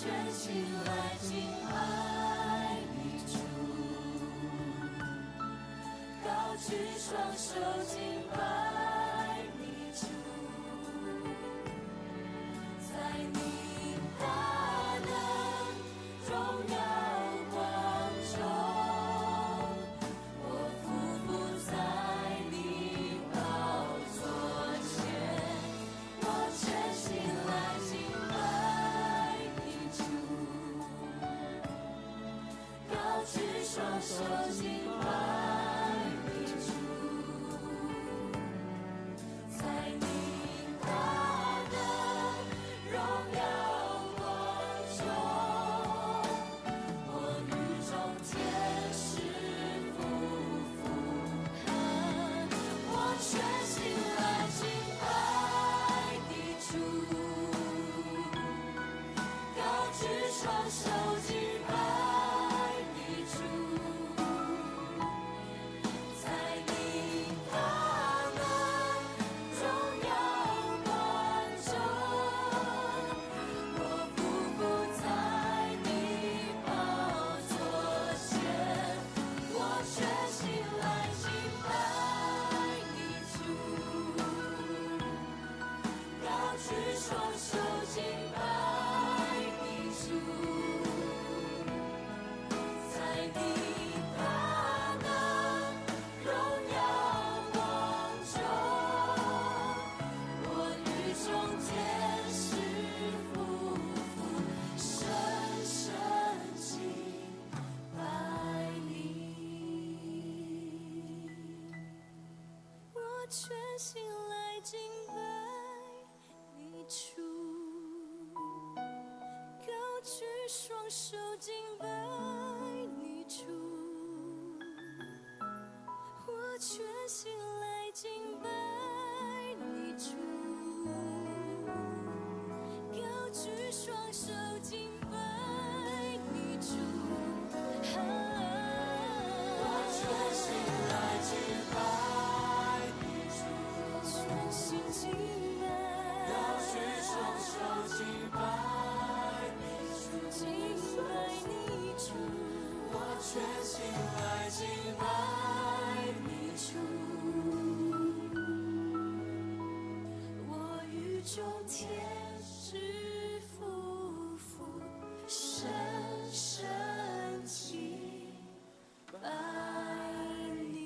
全心來敬拜你主，高舉雙手敬拜你主，在你大能榮耀光中，我俯伏在你寶座前，我全心來敬拜你主，高舉雙手敬拜你主，在你大能榮耀光中，我與眾天使俯伏，我全心來敬拜你主，高舉雙手敬拜你主，在你大能榮耀光中，我俯伏在你寶座前，我全心來敬拜你主，高舉雙手敬拜你主，在你大能榮耀光中，我與眾天使俯伏，深深敬拜你。我全心來敬拜你主，高舉雙手敬拜你主，我全心來敬拜你主，高舉雙手敬拜你主。我全心來敬拜你主，全心敬拜，高舉雙手敬拜你主，敬拜你主，我全心來敬拜你主，我與眾天使俯伏，深深敬拜你。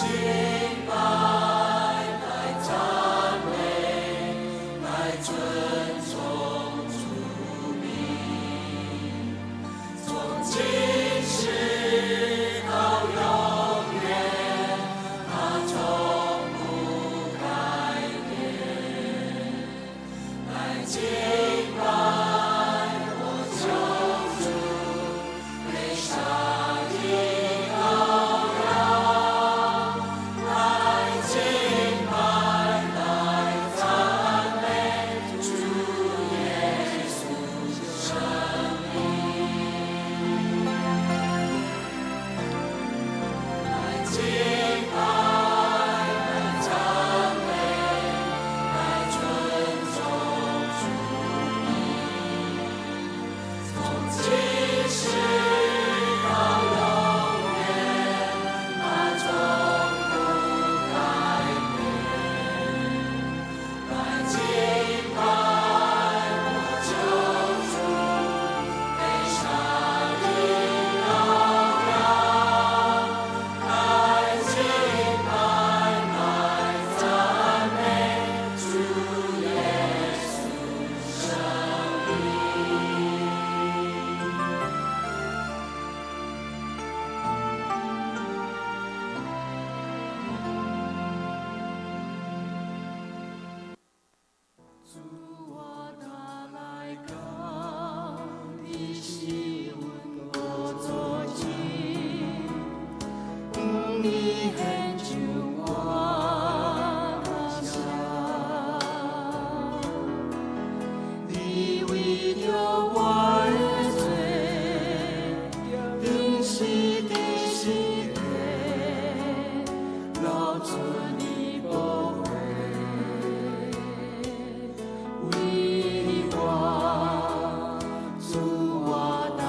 敬拜，來讚美，來尊崇主名，從今時到永遠，他從不改變。來敬拜我救主，被殺的羔羊，來敬拜，來讚美主耶穌聖名。來敬拜，來讚美，來尊崇主名，從今時到永遠，他從不改變。來敬拜我救主，被殺的羔羊，來敬拜，來讚美主耶穌聖名。主，我若來到你施恩寶座前，向你獻上我感謝。你為著我的罪，釘死佇十架，流出你寶血，為我，主，我若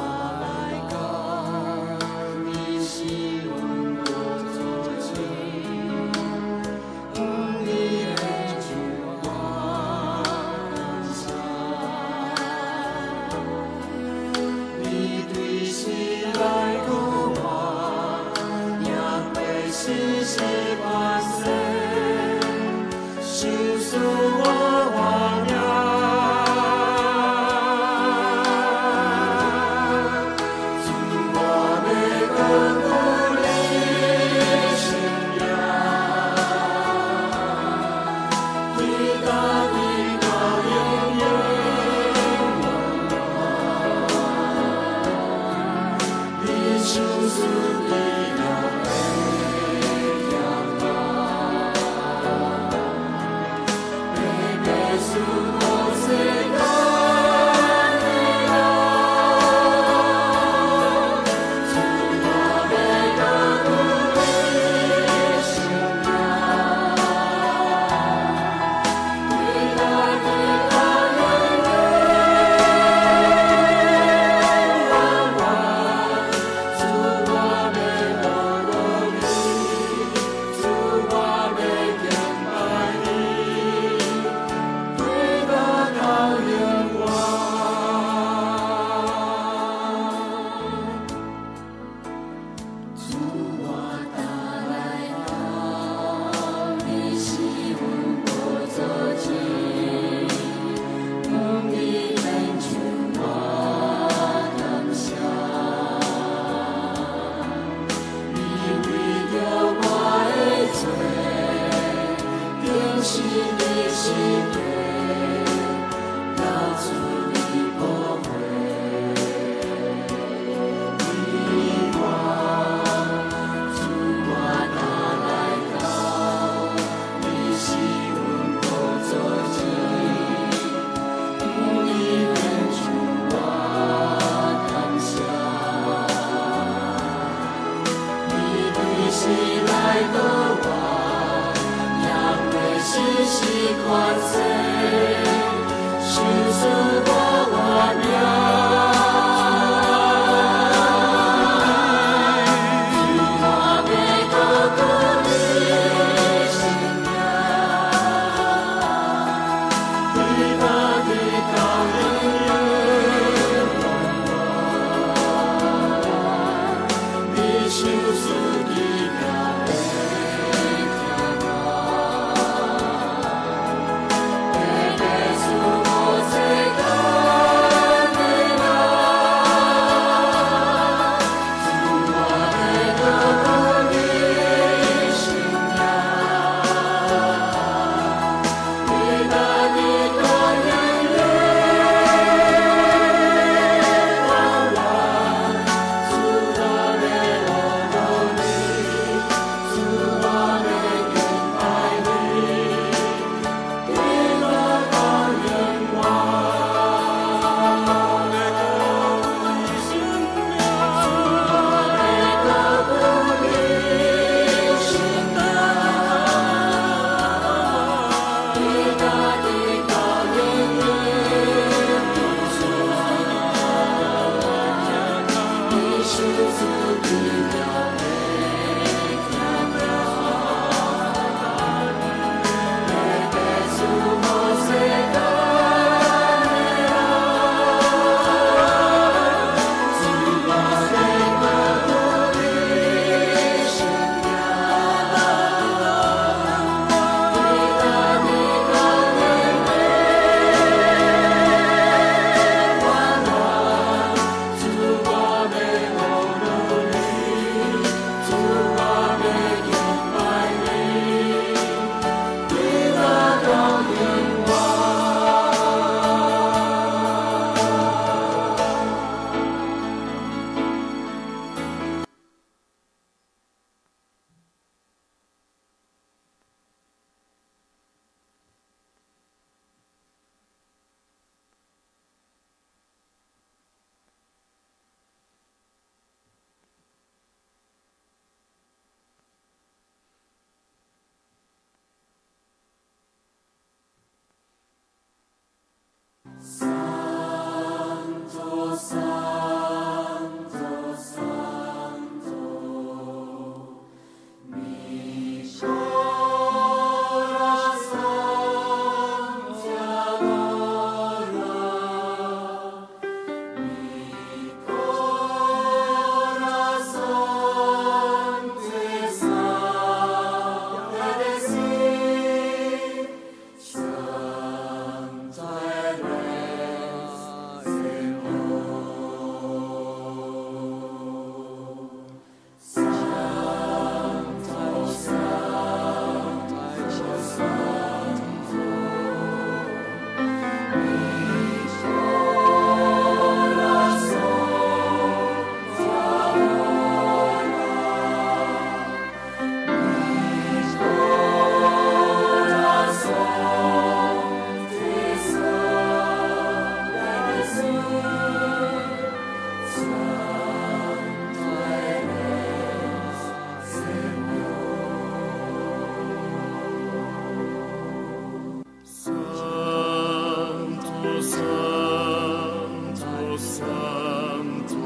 Santo, Santo.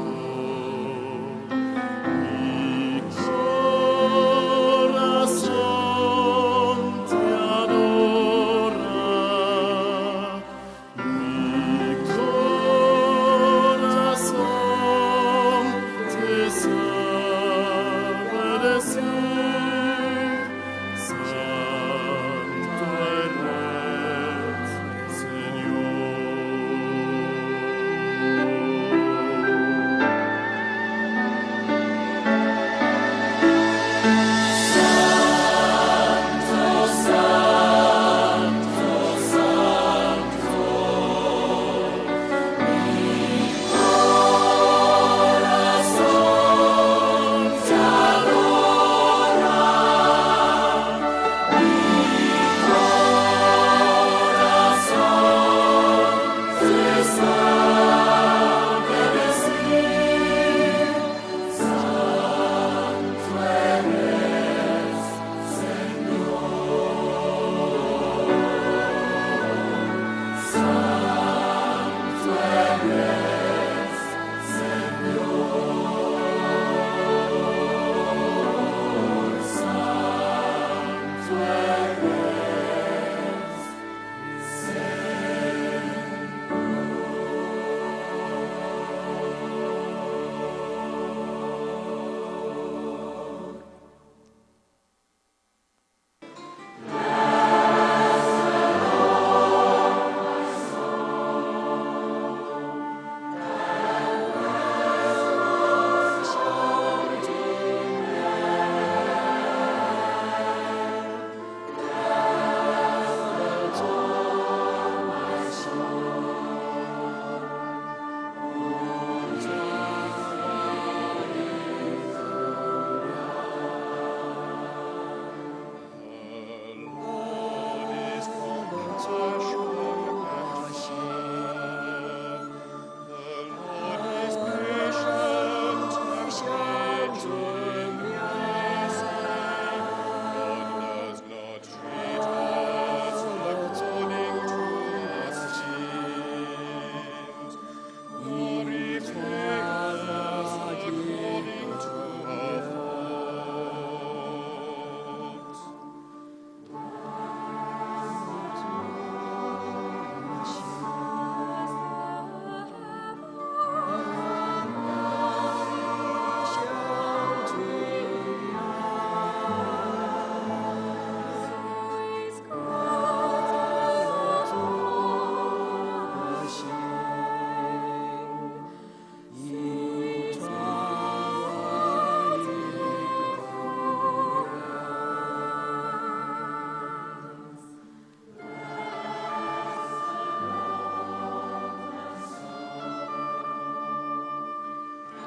Mi corazón te adora, mi corazón te sabe decir, Santo eres, Señor.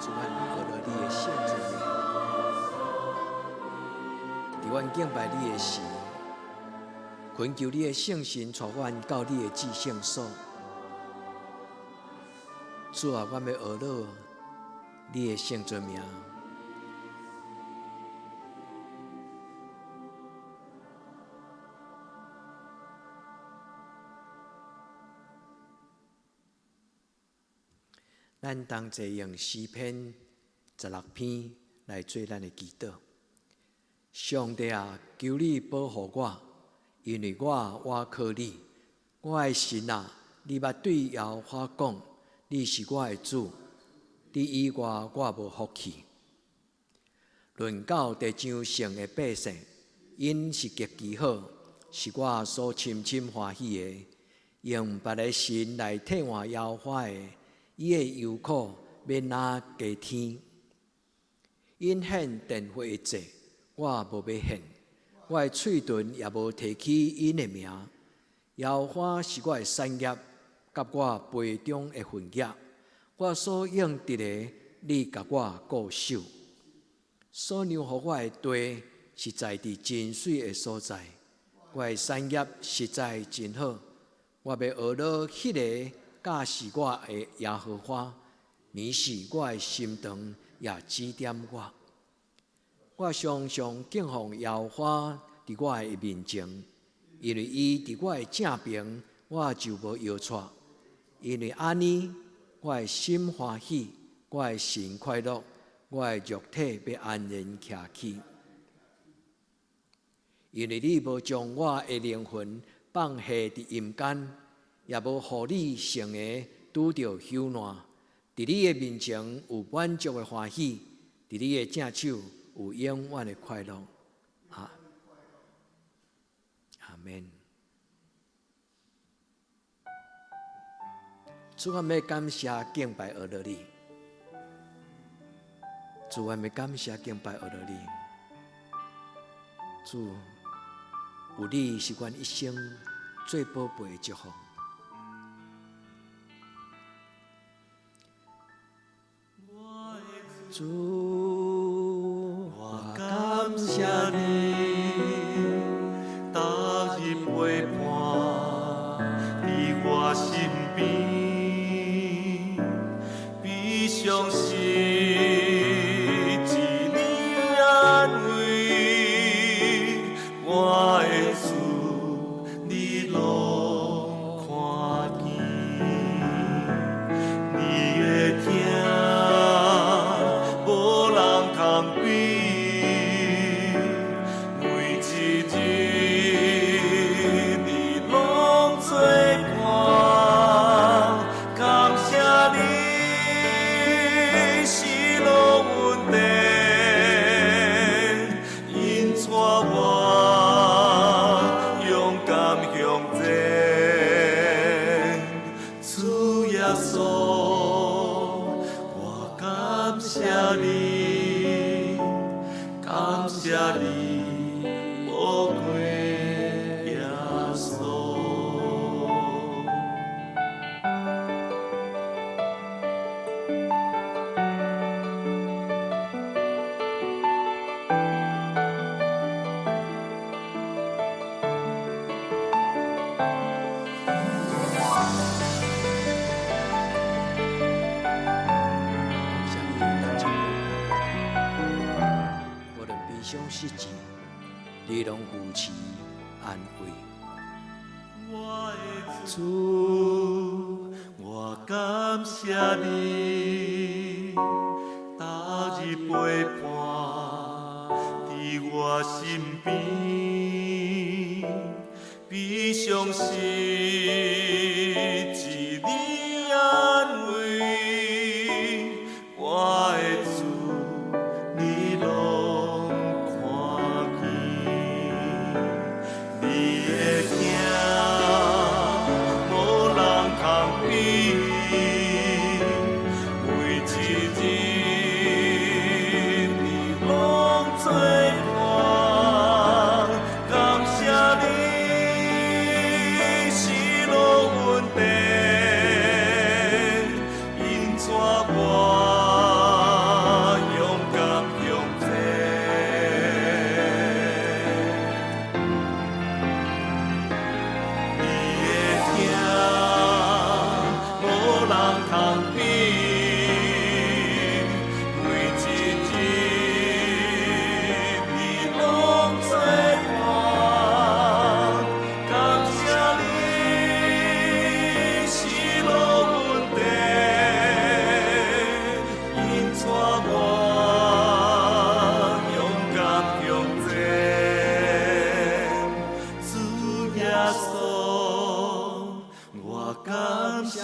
主，阮学著你的圣尊名，伫阮敬拜你的时，恳求你的圣神帶阮到你的至聖所。主啊，阮欲學著你的聖尊名。咱同齊用詩篇16篇來做咱的祈禱。上帝啊，求你保護我，因為我倚靠你。我的神啊，你捌對耶和華講，你是我的主，你以外我無福氣。論到地上聖的百姓，𪜶是極其好，是我所深深歡喜的。用別个神來替換耶和華的，伊的憂苦欲若加添。𪜶獻奠火的祭，我無欲獻；我的喙唇也無提起𪜶的名。耶和華是我的產業，佮我杯中的份額。我所應得的，你共我固守。所讓予我的地是在佇真媠的所在，我的產業實在真好。我欲學著彼个教示我的耶和華，免使我的心腸也指點我。我常常敬奉耶和華佇我的面前，因為伊佇我的正爿，我就無搖掣。因為按呢，我的心歡喜，我的神快樂，我的肉體欲安然徛起。因為你無將我的靈魂放下佇陰間，也無予你聖的拄著朽爛。佇你的面前有滿足的歡喜，佇你的正手有永遠的快樂。啊，阿門。主，我們感謝敬拜阿羅你。主，我們感謝敬拜阿羅你。主，有你是阮一生最寶貝的祝福。主，我感謝你，逐日陪伴佇我身邊，悲傷時一你安慰，我的主，你攏看見，你的疼無人通比，每一日你攏做伴，感謝你喜樂恩典，引帶我勇敢向前，主耶穌，我感謝你，感謝你，寶貴耶穌。感謝你咱這無論悲傷失志，你攏扶持安慰。我的主，我感謝你，逐日陪伴佇我身邊，悲傷時一你安慰，我的主，你攏看見，你的疼無人通比，每一日你攏做伴，感謝你喜樂恩典，引帶我勇敢向前。你的疼無人通比，每一日你攏做伴，感謝你喜樂恩典，引帶我勇敢向前。主耶穌，我感謝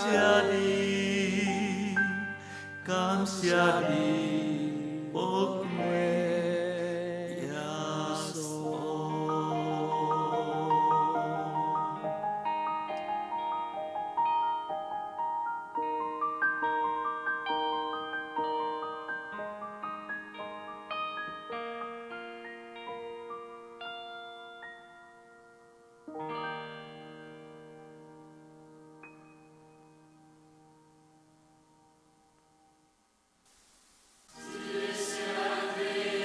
你，感謝你，寶貴耶穌。謝你。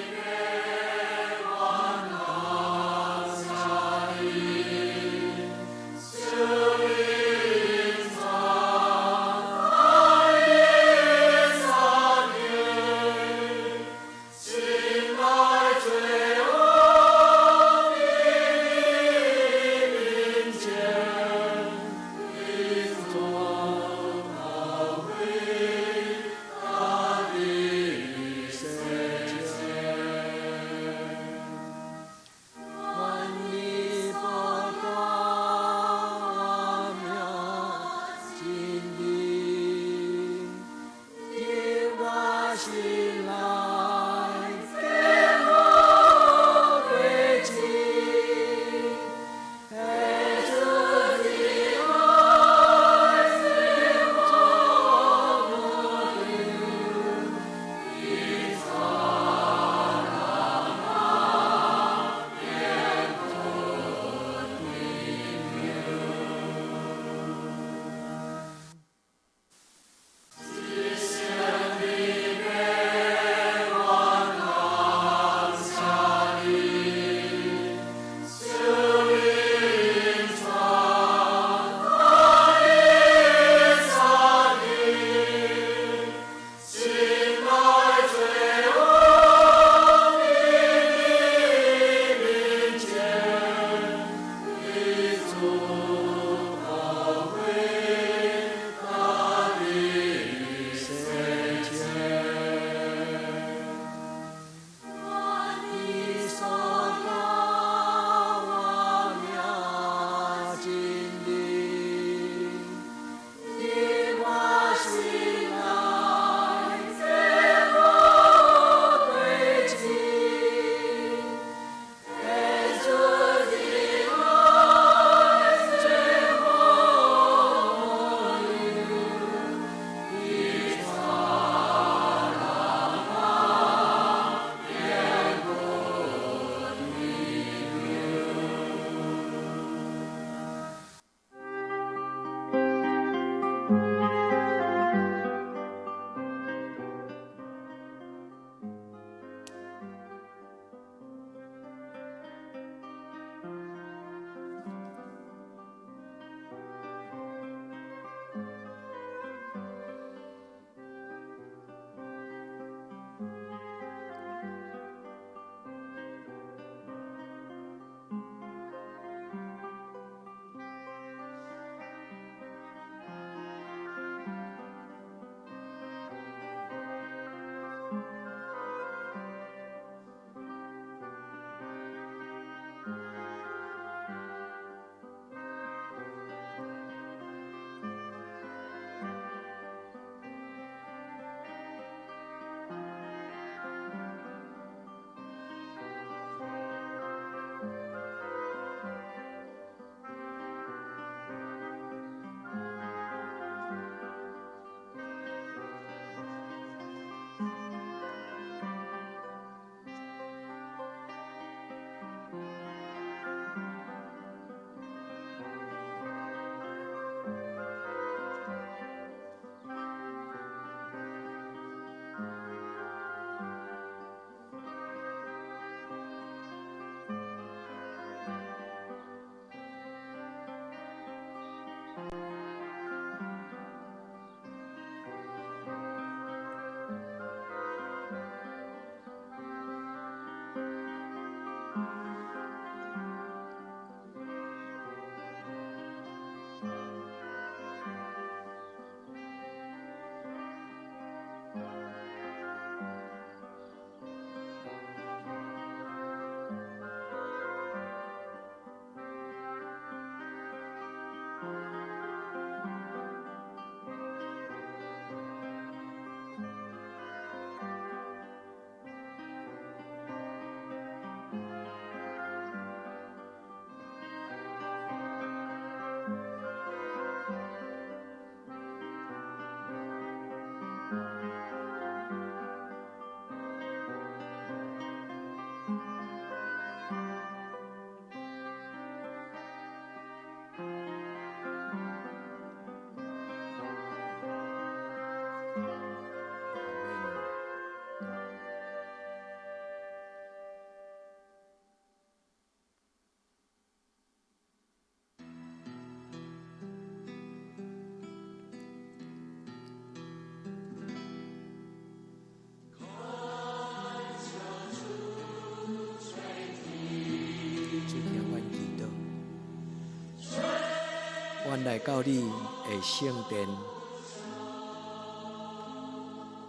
阮來到你的聖殿，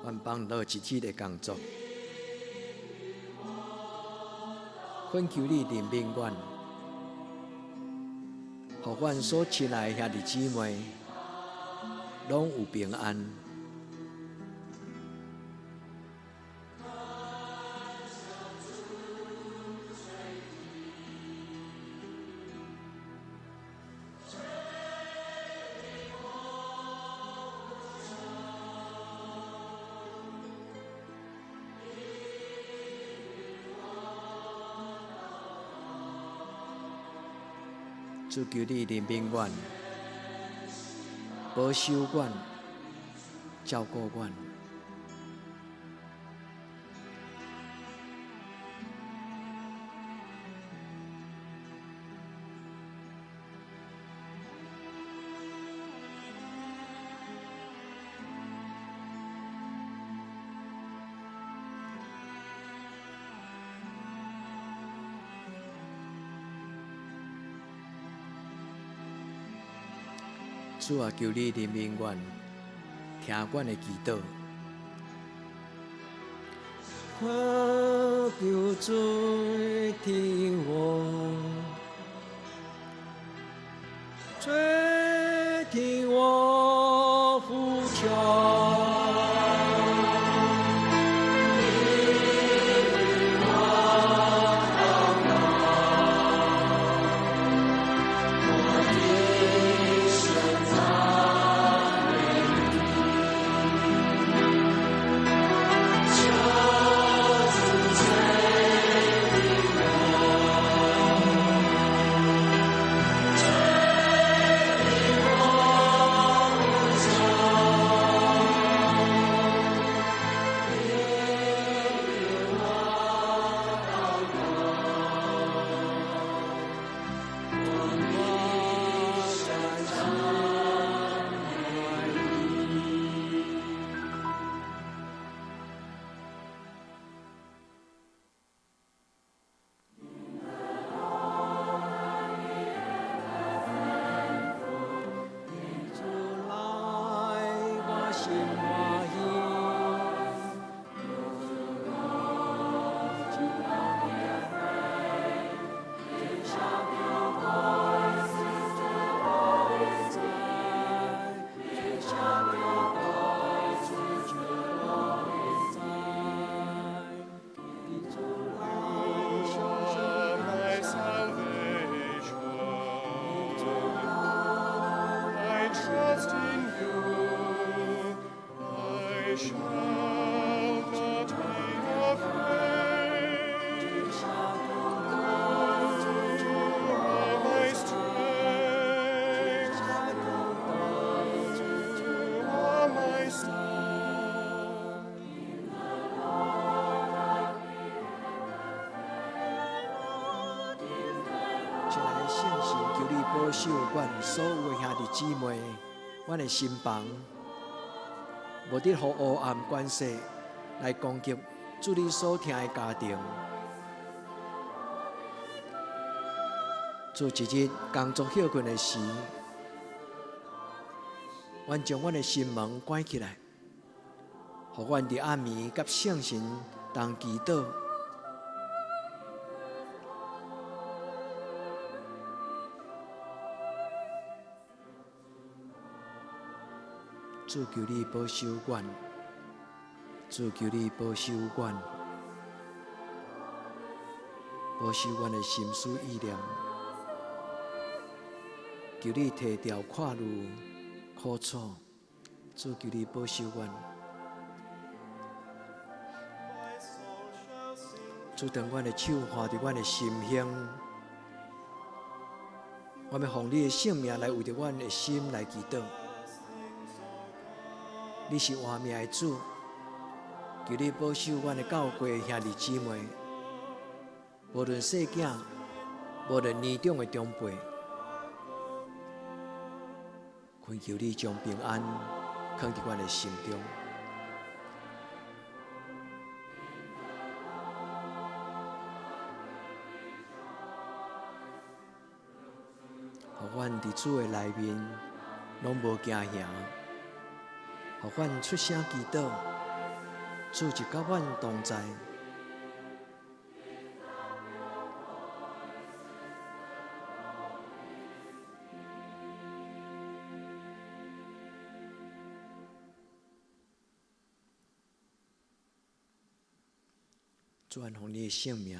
阮放落一日的工作，懇求你憐憫阮，予阮所親愛的兄弟姊妹攏有平安。主求你憐憫阮，保守阮，照顧阮。主啊，求你憐憫阮，聽阮的祈禱。我求主聽我，垂聽我呼求。求你保守阮所有的兄弟姊妹，阮的心房，無得予黑暗權勢來攻擊主你所疼的家庭。主一日工作歇睏的時，阮將阮的心門關起來，予阮佇暗暝佮聖神同祈禱。主求你保守阮，主求你保守阮，保守阮的心思意念。求你提掉看慮苦楚，主求你保守阮。主當阮的手按佇阮的心胸，我欲奉你的聖名來為著阮的心來祈禱。你是活命的主，求你保守阮的教會兄弟姊妹，無論細囝，無論年長的長輩，懇求你將平安藏佇阮的心中。予阮佇主的內面攏無驚嚇，予阮出聲祈禱，主就佮阮同在。主，願予你的聖名，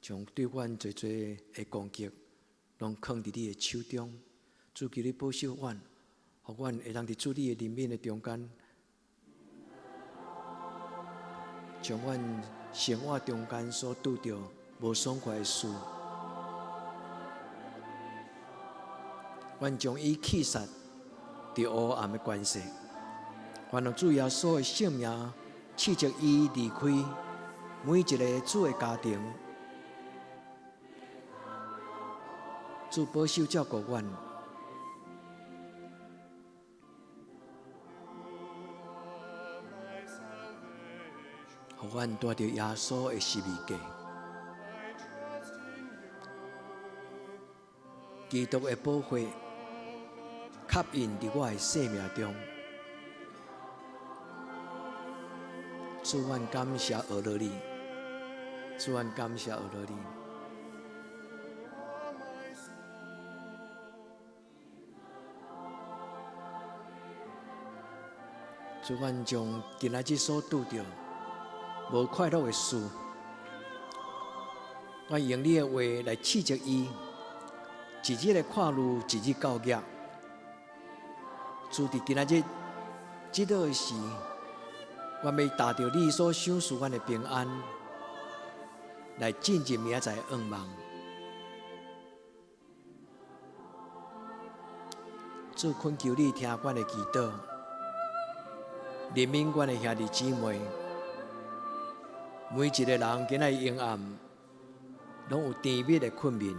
將對阮濟濟的攻擊，攏囥佇你的手中。主，求你保守阮，予阮會當佇主你的憐憫的中間，將阮生活中間所拄著無爽快的事，阮將伊棄殺佇黑暗的權勢。願予主耶穌的聖名，斥責伊離開每一个主的家庭。主保守照顧阮，予阮帶著耶穌的十字架，基督的寶血，刻印佇我的生命中。主，阮感謝阿羅你，主，阮感謝阿羅你。主，阮將今仔日所拄著無快樂的事，阮用你的話來斥責伊，一日的闊路，一日到額。主，佇今仔日這个時，阮欲踏著你所賞賜阮的平安，來進入明仔載的願望。主，懇求你聽阮的祈禱，憐憫阮的兄弟姊妹，每一个人今仔日幽暗，攏有甜蜜的困眠。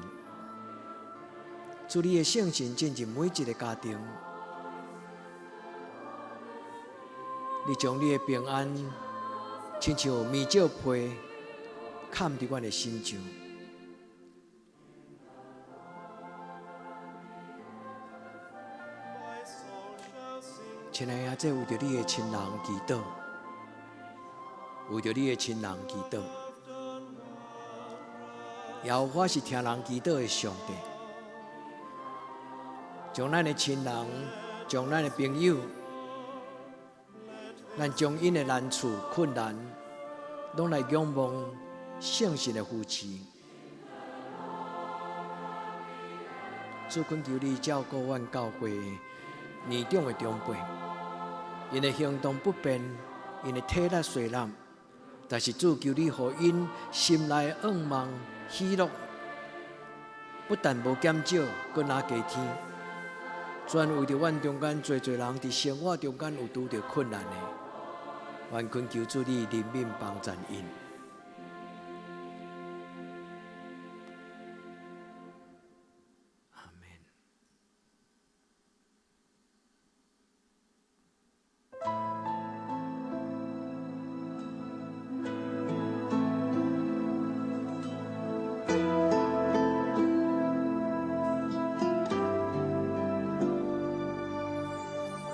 主，你的聖神進入每一个家庭，你將你的平安，親像棉罩被，崁佇阮的身上。親愛的，這為著你的親人祈禱，為著你的親人祈禱。耶和華是聽人祈禱的上帝，將咱的親人，將咱的朋友，咱將𪜶的難處、困難，攏來仰望聖神的扶持。主，懇求你照顧阮教會年長的長輩，𪜶的行動不便，𪜶的體力衰老，但是主，求你予𪜶心內願望喜樂，不但無減少，閣若加添。專為著阮中間濟濟人佇生活中間有拄著困難的，阮懇求主你憐憫幫贊𪜶。阿們。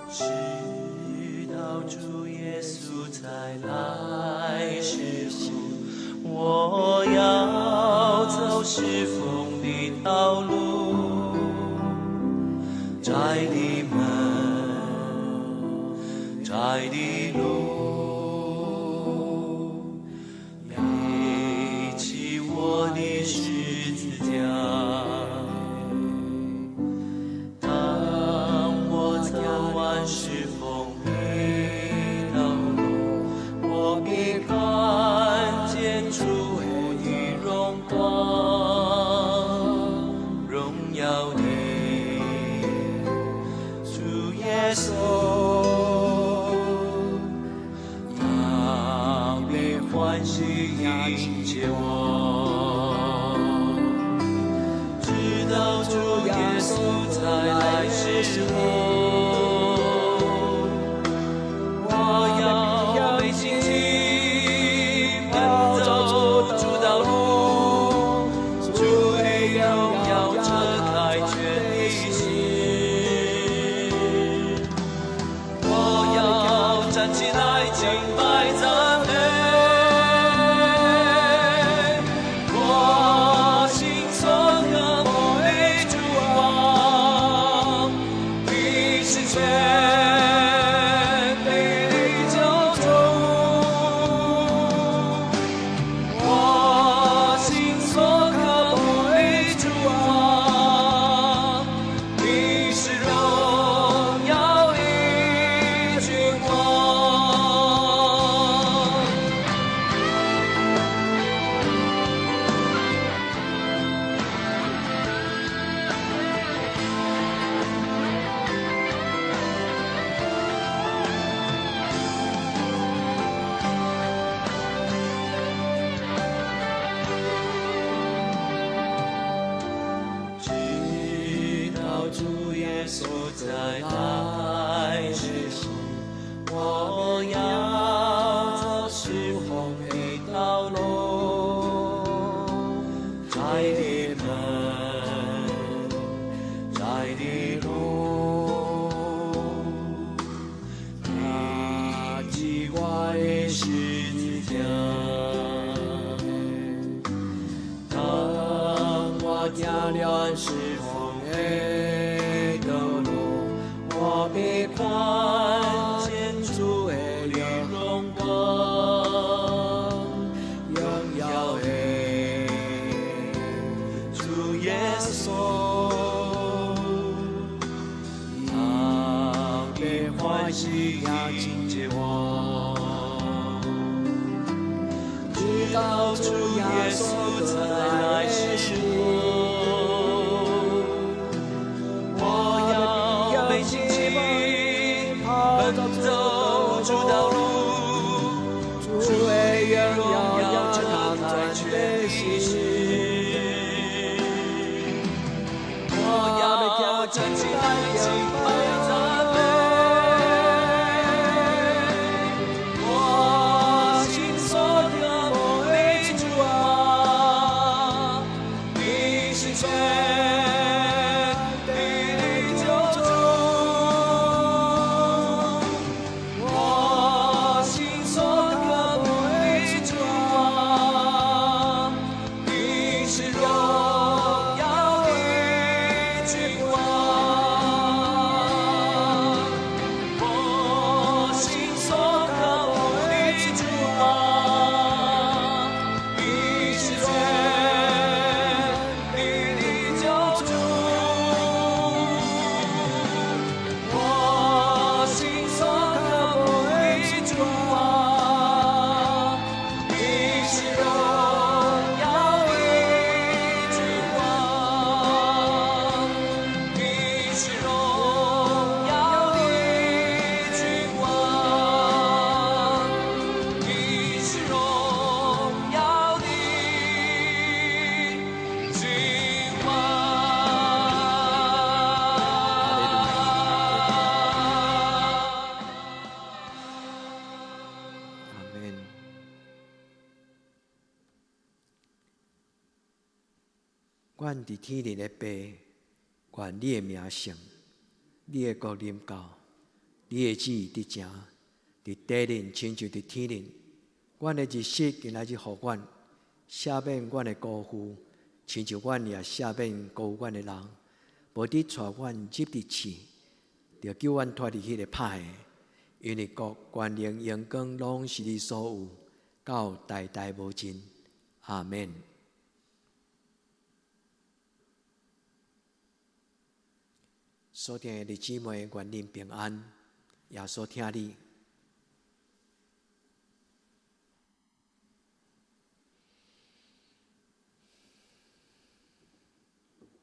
直到主耶穌再來時候，我要走侍奉的道路，窄的門，窄的路，背起我的十字架。當我走完侍奉的道路，我必看見主的榮光，榮耀的主耶穌，他必歡喜迎接我，直到主耶穌再來時候，我要背信心，奔走主道路，主的榮耀遮開全敬拜讚美。我心所渴慕的主啊，你是全地的救主。我心所渴慕的主啊，你是榮耀的君王。直到主耶穌再來時，我要走事奉的道路，窄的門，窄的路，釘起我的十字架。當我行了事奉的道路，我欲看見主的榮光，榮耀的主耶穌，他必歡喜迎接我。直到主耶穌再來時候，我要背起奔走主道路，主的榮耀遮蓋全地時，我要站起來敬拜讚美。我心所渴慕的主啊，你是全地的救主。我心所渴慕的主啊，你是榮耀的君王。我心所渴慕的主啊，你是全地的救主。我心所渴慕的主啊，你是榮耀的君王，你是榮耀的君王，你是榮耀的君王。哈利路亞。阿門。阮佇天頂的父，願你的名聖，你的國臨到，你的旨意得成，佇地頂親像佇天頂。阮的日食今仔日予阮，赦免阮的辜負，親像阮也赦免辜負阮的人。無得帶阮入佇試，著救阮脫離彼个歹的。因為國、權能、榮光，攏是你所有，到代代無盡。阿門。所疼的弟姊妹，願恁平安。耶穌疼你。